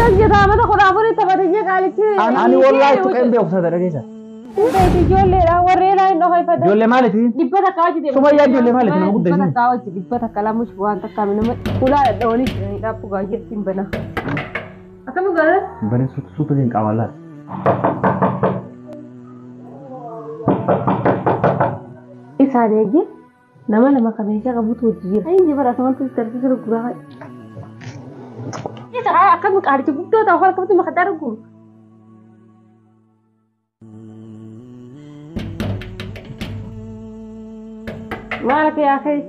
Mucayyoon jetaamata 14 taphatee jee qaalichi. Ani wallaahi tuqeen beeku sada dhageessa. Ijoolleedha warreen hin dhokaifatan. Ijoollee maaliiti? 100 hojii deema. Sumayyaa ijoollee maaliiti? Nama guddaa Dhibba isin. takka hojii 100 lamush waan takka nama ulaa dhadhawanii jiranii dhaabbu gaajjetti hin bana. Akkami gara? Bani suuta suuta hin qaamaan laata. Isaan eegi nama lama kan meeshaa qabutu hojii jira. Inni bara asumantu tartiibsa gurguraa. Isa akkami qaalichi guddoo ta'u akkamitti makataa arguu? مالك يا أخي؟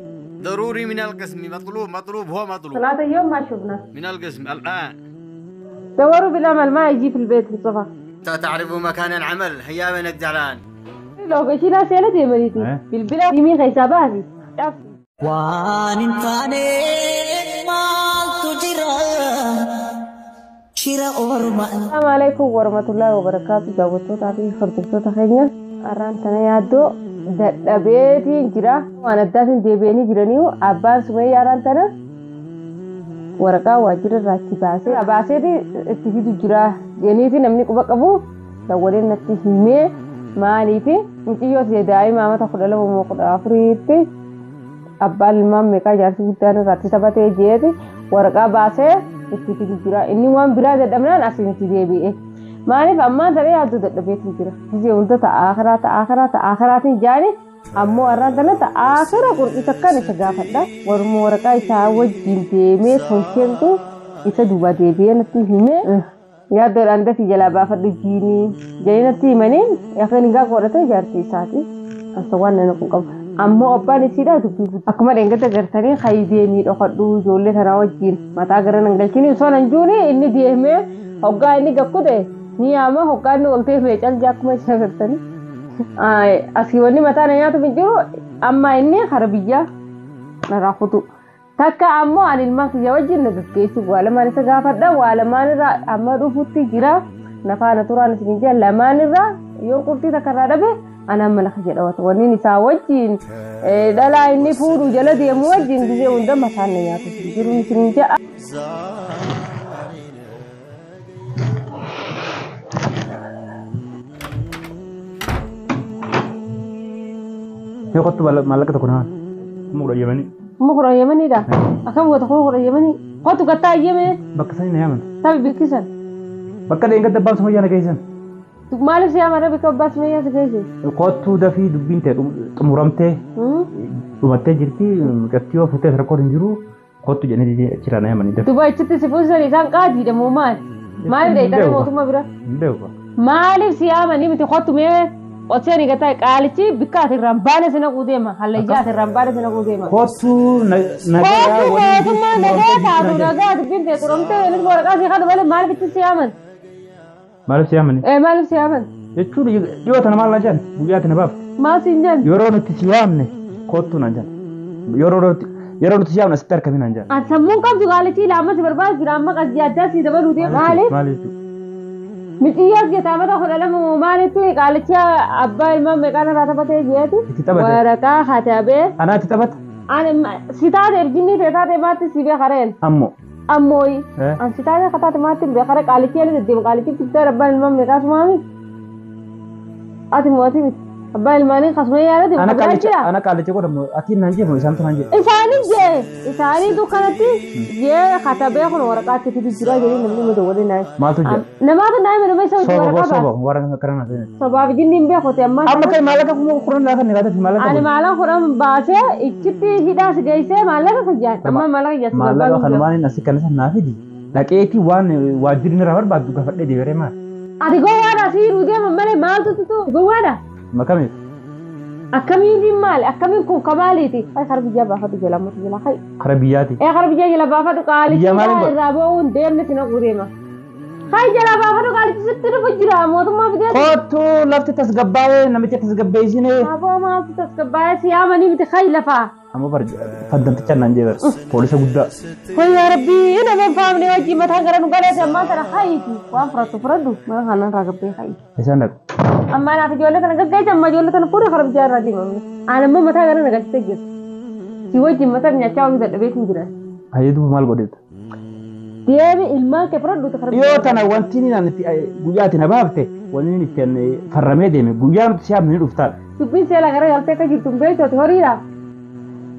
ضروري من القسم مطلوب مطلوب هو مطلوب 3 يوم ما شفنا من القسم الآن. دوروا بالأمل ما يجي في البيت مصطفى. تعرفوا مكان العمل هيا بينك زعلان. لو قشي لا سيلة مريتي بالبلا يمين حساباتي. Waan hin taane maaltu jira shira orma. السلام عليكم ورحمة الله وبركاته. daawwattoota fi hordoftoota keenya har'aan tana yaaddoo dadhabeetiin jira. Waan addaatiin deebi'anii jiranii abbaan Sumayyaa har'aan tana waraqaa waajjira irraa achi baasee baaseeti itti fidu jira jeniiti namni quba qabu dawwaleen natti himee maaliifi mucayyoo ta'e daa'ima amata 12 moo 14tti abbaan ilmaan meeqaa jaarsi guddaan irratti taphatee jeeti waraqaa baasee itti fidu jira. Inni waan biraa dadhabnaan asiin itti deebi'e. Maaliif ammaan tana yaaddoo dadhabeetiin jira. Gizee hunda ta'a akhiraa ta'a akhiraa ta'a akhiraatiin jaani ammoo har'aan tana ta'a akhira qurxii takkaan isa gaafadha. Warma waraqaa isaa wajjin deemee tolcheentu isa duuba deebi'ee natti himee yaaddoodhaan dafii jalaa baafadhu jiinii jedhee natti himanii yookiin hingaa godhatee jaartii isaati. Asa waan nana kun qabu. Ammoo abbaan isiidha dubbii guddaa. Akkuma dheengadda gartanii hayi deemii dhokadhu ijoollee tanaa wajjin mataa gara nan galchini osoo nan juuni inni deemee hoggaa inni gakkute ni yaama hoggaa inni ol deemee calja akkuma isa gartanii. Asii wanni mataa na nyaatu hin jiru amma inni kara biyyaa narraa kutu. Takka ammoo ani ilmaan kiyya wajjin na gaggeessu waa lamaan isa gaafadha waa lamaan irraa amma dhufutti jira nafaana turaan isin jira lamaan irraa yoo qurxii takka irraa dhabe anaan mana kiyya dhawata wanni isaa wajjin dhalaa inni fuudhu jala deemu wajjin gizee hunda mataan na nyaatu hin jiru isin jira. Yoo kottu maallaqa tokko naan. Kuma kudha yemanii. Kuma kudha yemaniidha. Akkam goota kuma kudha yemanii? Kottu gattaa eeyyame. Bakka sanii na yaaman. Tabi bikkisan. Bakka dheengadda abbaan Sumayyaa na geessan. Maaliif si yaaman bakka abbaan Sumayyaa si geesse? Kottuu dafii dubbiin ta'e xumuramtee dhumattee jirti mucattii yoo fuutee rakkoon hin jiru kottu jedhanii achirraa na yaamanii dafii. Duba achitti si fuusisan isaan qaadiidha moo maali? Maaliif dheeyxanii mootummaa bira? Hin beeku. Maaliif si yaamanii miti kottu mee qotsee gataa qaalichi bikka ati irraan baane si naquu deema hallayyaa ati irraan baane si naquu deema. Kottuu nagaa Kottu mootummaa nagaa taatu nagaa dubbiin ta'e xuramtee innis waraqaa si kadhu malee maaliif itti si yaaman? Maaliif si yaamani? Maaliif si yaaman? Jechuun dhiyoo tana maal naan jedhan guyyaa tana baaf. Maal siin jedhan? Yeroo nuti si yaamne kottuu naan jedhan. Yeroo nuti si yaamne asitti argami naan jedhan. Ati sammuun qabdu qaalichi ilaama si barbaadu jira amma qasii addaa si dabaluu deema. Maaliif? Maaliif jechuudha? Mucayyoos jetaamata 12 maalitti qaalichi abbaa ilmaan meeqaan irraa taphatee jeeti? Itti taphate. Waraqaa katabee. Anaa itti taphata? Ani si taate erginni ta'e taate maatti si beekareen. Ammoo. Ammooyi. An si taate kataate maatti hin beekare qaalichi yaali deddeema qaalichi guddaa abbaan ilmaan meeqaa sumaami? Ati mootii miti. Abbaan ilmaanii kasuma yaala deema. Ana qaalicha ana qaalicha godhamu ati naan jedhu isaantu naan jedhu. Isaanii jee isaanii dukkanatti jee katabee kun waraqaatti fidu jira jedhee namni mata waliin naan. Maaltu jira? Namaatu naa hime nama isa wajjin Soba waraqaa soba baasa. waraqaa kana naa ta'e. Sobaaf jinni hin beeku ammaa. Amma kan maallaqa kuma kudhan laafa ni laata fi maallaqa. Ani maallaqa kudhan baasee ichitti hidhaas geessee maallaqa kiyyaan amma maallaqa kiyyaan si Maallaqa barbaadu kan jira. waan asii kana sana naa fidi. Dhaqeetii waan waajjirri irraa barbaaddu gaafadhee deebi'ee maal? Ati gowwaadha asii hidhuu deema malee maaltu tutu gowwaadha. Makamiif? Akkamiin maali? Akkamiin kun kamaaliiti? Hay kara biyyaa baafadhu jala ammatu jala hay. Kara biyyaati. Kara biyyaa jala baafadhu qaalichi Biyya maaliin godha? irraa ba'uun deemne si naquu deema. Hay jala baafadhu qaalichi sitti dhufu jira mootummaa fidee. Kottu lafti tasgabbaa'ee namicha tasgabbeessinee. Aboo maaltu tasgabbaa'ee si yaamanii miti hay lafaa. Amma bar faddamticha naan jee bar poolisa guddaa. Hoy yaa rabbii nama hin faamne wajjin mataan gara nu galeete ammaa kana hayiiti waan fudhattu fudhadhu mana kanaan irraa gabbee hayi. Isaan dhaqu. Amma naaf ijoollee kana gaggeessa amma ijoollee tana fuudhee kara biyyaa irraa deemamne. Ani ammoo mataa gara na galchitee jirti. Si wajjin mataa nyaachaa oluu dadhabeetu hin jiran. Hayyee duuba maal godheeta? Deemi ilmaan kee fudhadhu karaa Dhiyoo tana wanti inni guyyaa ati na baafte wanni inni ittiin farramee deeme guyyaa nuti si'aaf ni dhuftaadha. Dubbiin seela gara galtee akka jirtu hin beektu ati horiidha.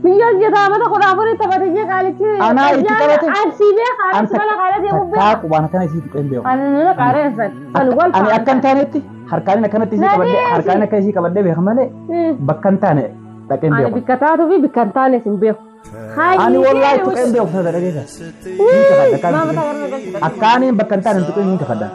Biyyoon jeta amata 14 taphate jee qaalichi. Anaa itti taphate? Ani beeka ani mana qaalee deemu Takkaa beeka. qubaan akkana isii tuqee hin beeku. Ani nana qaareen san. Ani wal Ani akka hin taanetti harkaan akkanatti isii qabadhee harkaan akka isii qabadhee beeka malee bakka hin taane dhaqee hin Ani beeku. bikka taatuu fi bikka hin taanes hin beeku. Ani wallaahi tuqee hin beeku sana dhageessa. Akkaaniin bakka hin taane tuqee hin kakadda.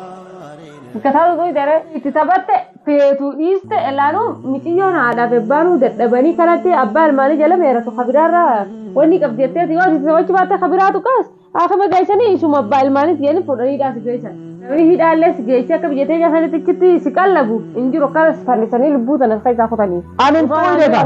Bikka taatu daree itti taphatte feetu dhiiste ilaalu miciyyoon haadhaaf ebbaanuu dadhabanii kanatti abbaa ilmaanii jala meeratu kabiraarraa wanni qabdi jetteeti yoo itti taphachuu baatte kabiraatu kaas akkama geessanii isuma abbaa ilmaaniis jedhanii fuudhanii si geessan. Namni hidhaallee si geessee akka biyya teenya sanitti achitti si qallabu hin jiru akkas fannisanii lubbuu sana keessaa kutanii. Ani hin tuqee beeka.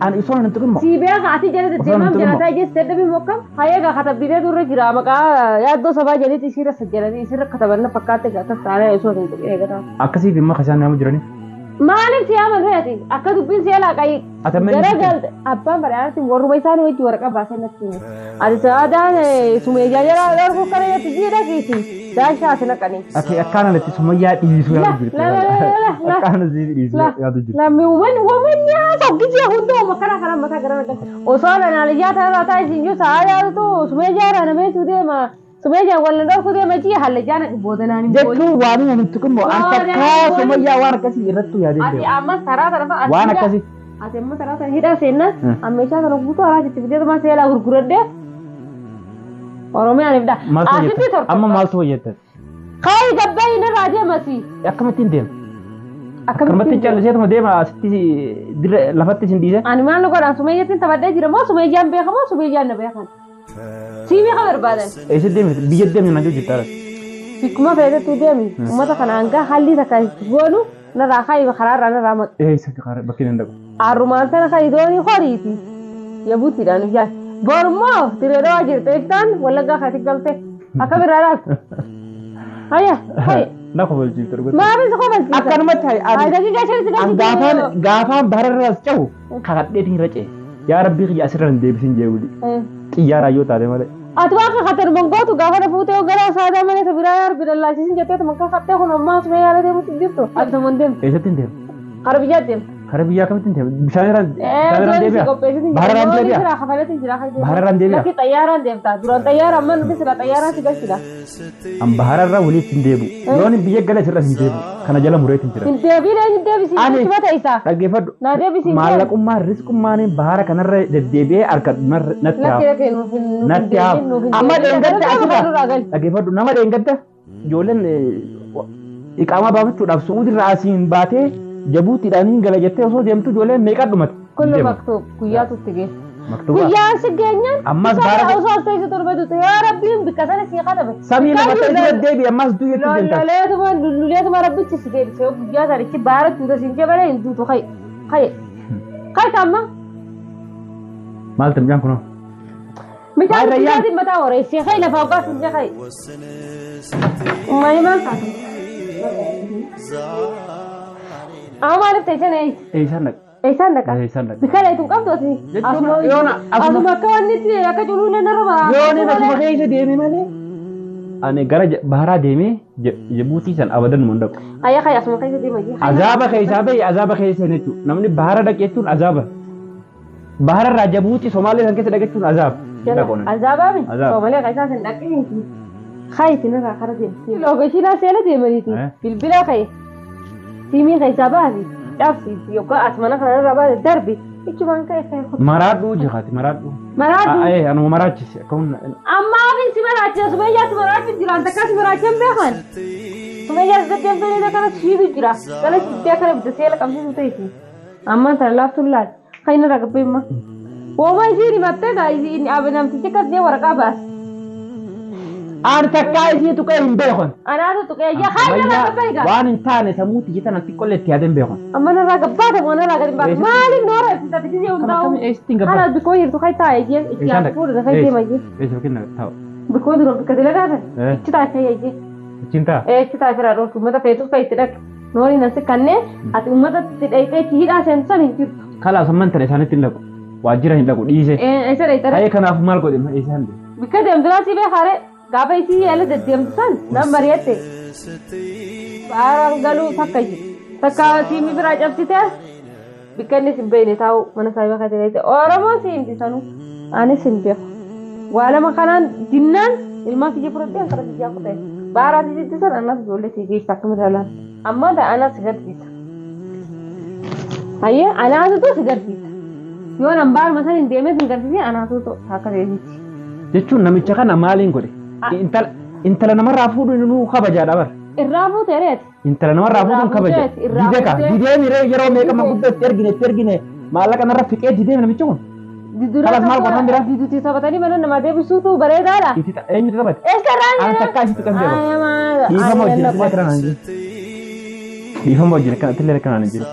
Ani osoo hin tuqin moo? Si beeka ati jala deddeemaam jalaataa ijjees dadhabii mokkam hayyeega katabbiitee durra jira maqaa yaaddoo sabaa jalitti isiirra sajjalanii isiirra katabanna fakkaatte akkas taanee osoo hin tuqin eegataa. Akkasiif immoo kasaan nama jiranii. Maaliif si yaaman fe'ati akka dubbiin si jalaa qayi gara galte abbaan badhaadhaatti warruma isaanii wajji waraqaa baasee natti hime. Ati saadaan sumeeyyaa jala dharku kana jetti jiidha kiisi daashaa ati naqanii. Ati akkaan itti sumayyaa dhiisuu yaadu jirti. Akkaan itti dhiisuu yaadu jirti. Lammiiwwan woman nyaata gisee hunda kana kana mataa gara naqan. Osoo lanaaliyyaa ta'aa ta'aa isin jiru sa'a yaadatu sumeeyyaa irraa namee deema. Sumeeyyaa wallan dhorku deema jii hallayyaa na boodanaan hin Jechuun waan inni tuqin moo an takkaa sumayyaa waan akkasii irrattuu yaadee Ati beeku. amma karaa kana fa'a. Waan akkasii. Ati amma karaa kana hidhaa seenna ammeeshaa kana guutuu haraa itti fidee tumaa seelaa gurguradhee Oromiyaan ibda. Maaltu Asitti hojjetta? tortorta. Amma maaltu hojjetta? Kaayi gabbayi narraa deemasi. Akkamittiin deema? Akkamittiin calliseetuma deema asitti dirra lafatti isin dhiise? Ani maal godhaan sumeeyyattiin taphadhee jira moo sumeeyyaan beeka moo sumeeyyaan na beekan? Sii beeka barbaadan. Eessa deemte? Biyya deemte naan jirta. Bikkuma feetettuu deemi. Uummata kana hanga hallii takka itti goonu narraa kaayi karaarraa narraa maqu. Eessa bakki hin dhaqu. Arrumaan tana kaayi doonii horiiti. Yabuuttiidhaan ijaan. Borummoo diree jirte iftaan wallaggaa kaati galte. Akka biraa laatu. Hayya hayya. Na kofolchiifte dhugaatti. Maafin si kofolchiisa? Akkanumatti Ay daqiiqaa shan si an gaafaan gaafaan bararraas cehu kakadheetiin irra ce'e. Yaa Rabbii kiyya asirra hin deebisin jee wuli. Xiyyaaraa yoo taate malee. Ati waan kakatan mangootu gaafa na fuutee gara saadaa mana isa biraa yaa Rabbi dallaasisin jettee makka kattee kun ammaa asuma yaala deemutti jirtu. Ati tumun deemtu. Eessatti hin deemu? Kara biyyaa deemtu. Kara biyyaa akkamitti hin deemu? Bishaan irraan deebi'a. Bahararraan deebi'a. Bahararraan deebi'a. Lakki xayyaaraan deemta. Duraan xayyaara amma nuti sila xayyaaraan si galchida. An bahararraa waliif hin deebi'u. Yoon biyya gala asirras hin deebi'u. Kana jala mureetiin jira. Hin deebiin hin deebisiin Ani mata isaa. dhaggeeffadhu. Na deebisiin. Maallaqummaan risqummaan bahara kanarra deddeebi'ee harka natti Lakki haafu. lakki nuuf hin Natti haafu. Amma dheengadda asirra dhaggeeffadhu nama dheengadda ijoolleen iqaamaa baafachuudhaaf su'uudirraa asiin baatee jabuutiidhaan hin gala jettee osoo deemtu ijoolleen meeqa dhumate. Kullu maktuub guyyaatu itti geesse. Maktuuba. Guyyaan si geenyaan Ammas isa baara- osoo as teessu torba duute yaa rabbiin bikka sana sii qadabe. Samii lamatti isirra deebi'e ammas duyyatti deemta. Lolleetuma lulleetuma rabbichi si deebise guyyaa sanichi baara tuuta siin jabale hin duutu kai kai kai kamma Maal ta'e mucaan kunoo? midhaan Maal rayyaan? isaatiin mataa horeessee kai lafaa ogaa siin kai. Uummanni maal taate? Amma maaliif teessee eeysi? Eessaan dhaqa? Eessaan dhaqa? Eessaan dhaqa? Bikka dheetu qabdu ati. Jechuun yoona asuma Asuma akka wanni itti akka culuulee narra ba'a. yoon asuma keessa deeme malee. Ani gara baharaa deemee Jabuutii san abadan mun dhaqu. Ayya kai asuma keessa deema jee. Azaaba keessaa bahe azaaba keessa jechuudha. Namni bahara dhaqe jechuun azaaba. Bahara irraa Jabuutii Somaalee san keessa dhaqe jechuun azaaba. Dhaqoon. Azaabaa mi? Azaaba. Soomalee keessaa san dhaqee. Kai tinarraa kara deemti. Loogashiidhaa seela deemaniiti. Bilbila kai. Siimii keessaa baasi. Cabsiisi yookaan as mana kanarraa baase darbi. Ichumaan ka'e ka'e. Maraadhuu jiraati maraadhuu. Maraadhuu. Anuma maraachise akka humna. Ammaa fi si maraachise sumayyaa si maraachise jiraan takkaa si maraachise beekan. Sumayyaa si deddeemtanii akkana shiitu jira. Kana shiittee akkana bitta seela qabsiisu ta'eeti. Ammaan tana laaftuun laal. Kan inni ragaa beekma. Wooma isiin himattee gaa isiin namtichi akkas jee waraqaa baase. Ani takkaa isii tuqee hin beekon. Anaatu tuqee jee haa inni ragaa beekaa. Waan hin taane sammuu tiyya tana xiqqollee itti yaadeen beekon. Amma narraa gabbaata moo narraa gadi baata. Maaliif noora ibsita gisee hundaa'u. Eessatti hin gabbaatu? Kana bikkoo jirtu kan taa'ee jee itti yaadu fuudhu kan deema jee. Eessa fakkiin taa'u? Bikkoo dura bikka dalagaa tan. Ichi taa'ee jee. Achiin taa'a? Ichi taa'ee firaa dhoorku uummata feetuuf kan itti dhaqe. Noori nasi kanneen ati uummata itti dhaqxee itti hidhaa seensan hin jirtu. Kalaas amman tana isaanitti hin dhaqu. Waajjira hin dhaqu dhiise. Eessa dhaqxee? Hayee kanaaf maal godhe eessaan deema? Bikka deemtu laasii beekaaree. Gaafa isii yaala deddeemtu san nama mari'atte. Baaraan galuu takka jiru. Takka siimii biraa cabsite bikka inni hin beekne taa'u mana saayiba kan ta'e Oromoo siimti sanuu anis hin beeku. Waa lama kanaan dinnaan ilmaan kiyya fudhattee an karaa kiyyaa kutee. Baaraan sitti san anas ijoollee si geessa akkamitti ilaalan. Amma anas si garsiisa. Hayyee anaatutu si garsiisa. Yoo nan baaruma san hin deemee si garsiise anaatutu akka ta'eeti. Jechuun namicha kana maaliin godhe? Intala namarraa fuudhuun nu kabajaadha bara. Irraa fuutee reeti. Intala namarraa fuudhuun kabaja. Didee ka didee miree yeroo meeqa maguddoo itti ergine itti ergine maallaqa narra fiqee didee namichi kun. Kalas maal godhan bira? Diduutti taphatanii mana namaa deebisuutu bareedaadha. Eenyutu taphate? Eessarraa Aan takkaa isitti kan beeku. Dhiifama wajjin illee akkanaan hin jiru. Dhiifama wajjin illee akkanaan hin jiru.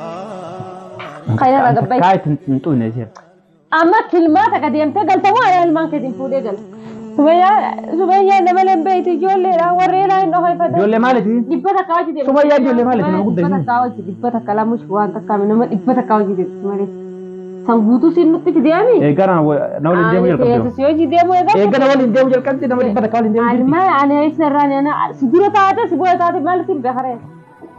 Kana gabbai. Takkaa itti hin xuqne isheen. Amma kilmaa takka deemtee galtamu ana ilmaan keetiin fuudhee gala. Sumayyaa nama leen beektu ijoolleedha warreen hin dhoofeffatan. Ijoollee maaliiti? Dhibba takka hojii deemtu. Sumayyaa ijoollee maaliiti nama guddaa Dhibba takka hojii dhibba takka lamush waan takka nama dhibba takka hojii deemtu malee. San guutuu siin nutti fideemi. Eegana na waliin deemuu jalqabde. Si hojii deemuu eegalte. Eegana waliin deemuu jalqabde nama dhibba takka waliin deemuu jirti. Almaa ani eessarraan ana si dura taate si booda taate maal siin beekaree.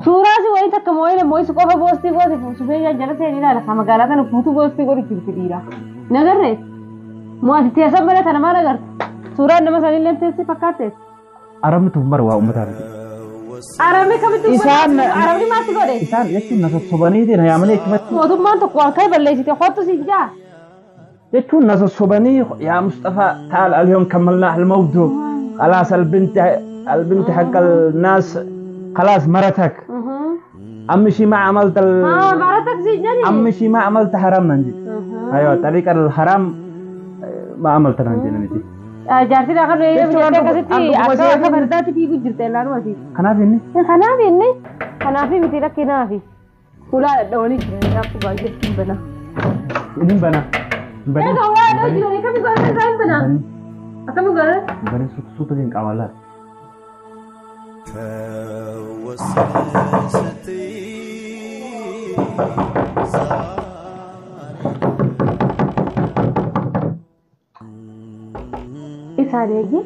Suuraa si wayii takka moo'ile moo'isi qofa boostii goote sumeeyyaan jala seenii ilaala ka magaalaa kana guutuu boostii godhu jirti dhiira. Nagarree moo ati teessan malee tana maal agarta? Suuraan nama sanillee teessi fakkaatte. Arabni tun bara waa uummataa miti. Arabni kamitti Isaan arabni maatti godhe? Isaan jechuun na sossobanii na yaamanii achumatti. Mootummaan tokko waan ka'e balleessite kottu si jaa. Jechuun na sossobanii yaa Mustafaa taal alyoom kammalnaa almawduu خلاص البنت حق الناس خلاص مرتك أمشي ما عملت مرتك زي جاني أمشي ما عملت حرام ننجي أيوة طريق الحرام ما عملت ننجي نمتي Jaartii kan jettee akkasitti akka fardaatti fiiguu jirte ilaalu asii. Kanaaf inni? Kanaaf inni kanaaf miti rakkinaafi. Ulaa dhadhawanii jiran rakkoo baay'ee hin bana. Hin bana. Egaa waa dhawaa jiranii akkamii godhan isaa hin bana. Akkamii godhan? Bani suuta hin qaban laata. Isaan eegi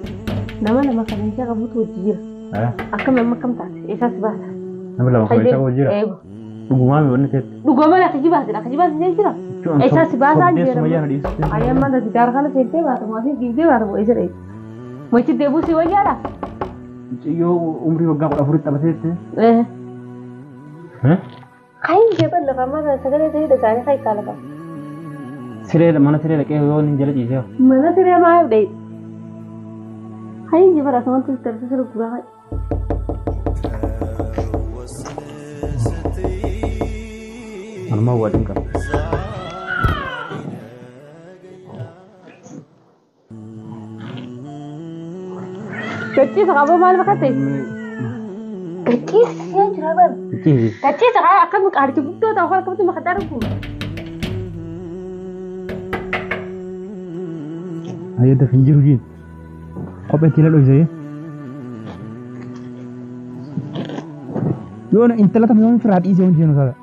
nama lama kan ija qabutu hojii jira. Akkam amma akkam taate eessaas baata. Nama lama kan ija qabu jira. Dhugumaa mi wanni teetti. Dhuguma lafa jibaase lafa jibaase jee jira. Eessaas baasaa jira. Ayyi amma taati gaara kana seentee baata mootii giigdee baata moo eessa dheedhi. Mochi deebuu si wayyaadha. Mucayyoo umrii waggaa 14 taphateetti. Kayin jeeban lafa amma sagalee ta'ee dhagaanii kayi kaalafa. Siree mana siree dhaqee yoo inni jala ciisee. Mana siree maal dheedhi. Kayin jeeban asumaan turte siree guraa. Anuma waliin qaba. Gachiisa qaba maal fakkaate? Gachiisa jira bara. Gachiisa qaba akkami qaarti guddoo ta'u akkamitti makataa argu? Ayyada hin jiru jiin. Kophee itti dhoysee. Yoona intala tam yoon firaa dhiisee yoon jeenu taata.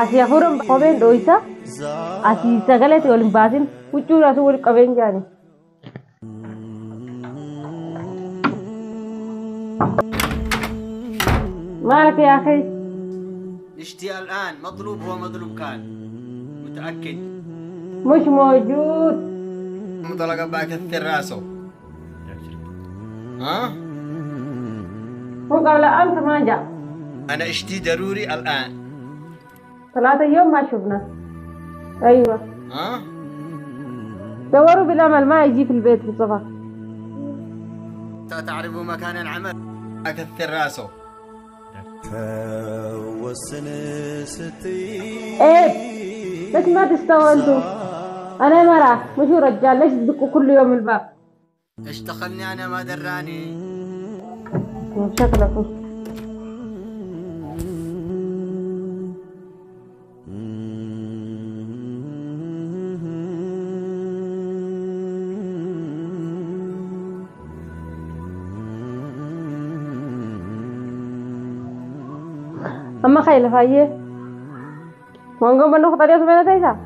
Asii hafuuraan kopheen dhoysa. Asii sagaleetti ol hin baasin huccuudhaas wal qabeen jaani. مالك يا أخي؟ نشتي الآن مطلوب هو مطلوب كان متأكد مش موجود مطلق باكثر راسه ها؟ هو قبل أمس ما جاء. أنا اشتي ضروري الآن 3 يوم ما شفنا. أيوة ها؟ دوروا بالأمل ما يجي في البيت مصطفى. تعرف مكان العمل أكثر راسه. إيه ليش ما تستوى أنتم؟ أنا مرأة مش رجال، ليش تدقوا كل يوم الباب؟ ايش دخلني أنا ما دراني. شكلكم Amma ka'i lafaayyee. Waan manni kutanii osoo mana ta'isaa?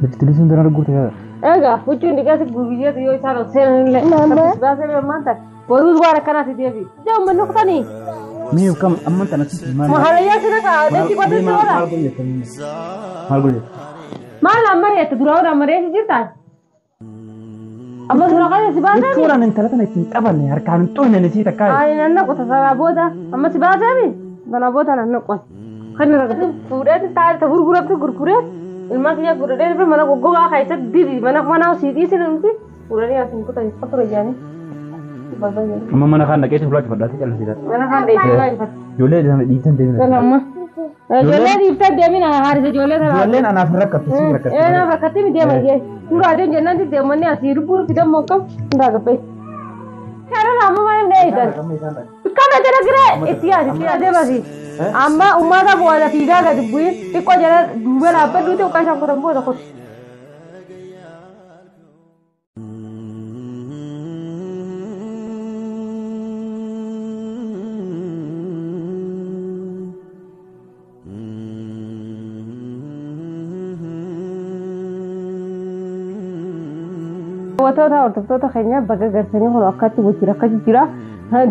Bilbilli sun dara gurgurte yaa. Egaa huccuun dhiqeessi gurgurjeetu yoo isaan ol seenan illee. Baasee ammaan tan. Boruus waan akkanaati deebi. Ijaa manni kutanii. Mee kam amman tana si maal? Mahalayyaa sina kaa deetti qote si oola. Maal godhe? Maal godhe? Maal amma reetta dura ola amma reessi jirtaan? Amma dura qase si baasee? Jechuudhaan intala tana ittiin qabanne harkaan hin xuyne si takkaa. Ani nan naqu sanaa booda amma si baaseemi sanaa booda nan naqu. Kan irra fuudhee taa'ee ta gurguratti gurguree ilmaan kiyya fudhadhee dhufe mana goggogaa keessatti dibi mana mana sii dhiisin nuti fuudhanii asiin kutan fatura jaanii. Amma mana kaan dhaqeetti fuula cufadhaatti callisii. Mana kaan dheessee Ijoollee dhiibtan deemina. Amma. Ijoollee dhiibtan deemina haarisa ijoollee sana. Ijoolleen anaaf hin rakkattu si rakkatti. Ee naaf rakkatti mi deema jee. Suuraa adeem jennaan deemanii asii lubbuun fidan mokkam hundaa gabbee. Kana amma maal hin dheeyitan? Kana jala giree itti yaadi itti yaadee basi. Amma uummata bu'aadha fiigaa gadi bu'ee xiqqoo jala duuba dhaabbadhuuti uqqaa isaan kutan booda kutu. Daawwattoota hordoftoota keenya bakka garsanii kun akkatti wajjin akkasi jira.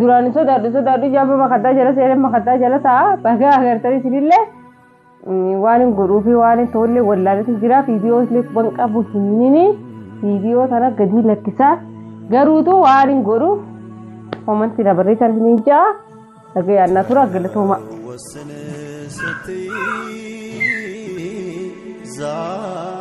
Duraan sodaadhu sodaadhu jaaba makaddaa jala seenee makaddaa jala ta'a bakka agartanii isinillee waan hin godhuu fi waan hin tollee wallaalatu jira. Viidiyoo illee quban qabu hin viidiyoo tana gadi lakkisaa garuutu waan hin godhu komantii na barreessan isin ja'a dhagayaan tura galatooma. ወስን ስትይ ዛሬ